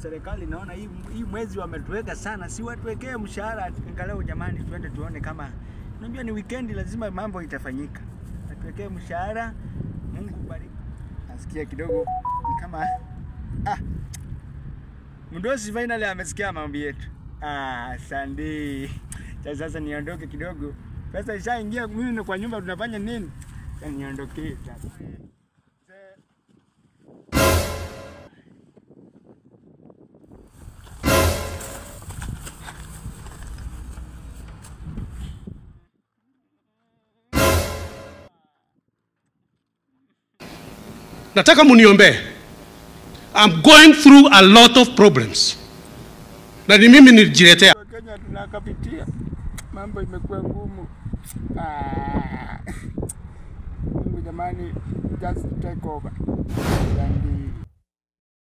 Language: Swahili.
Serikali naona hii mwezi wametuweka sana, si watuwekee mshahara angalau jamani, tuende tuone kama unajua ni weekend, lazima mambo itafanyika. Watuwekee mshahara. Mungu bariki. Nasikia kidogo ni kama mdosi finally amesikia maombi yetu. Asante. Sasa niondoke kidogo. Pesa ishaingia mimi kwa nyumba, tunafanya nini? Sasa niondoke sasa. Nataka muniombee. I'm going through a lot of problems. Na ni mimi nilijiletea. Kenya tunakapitia. Mambo imekuwa ngumu. Mungu jamani, just take over.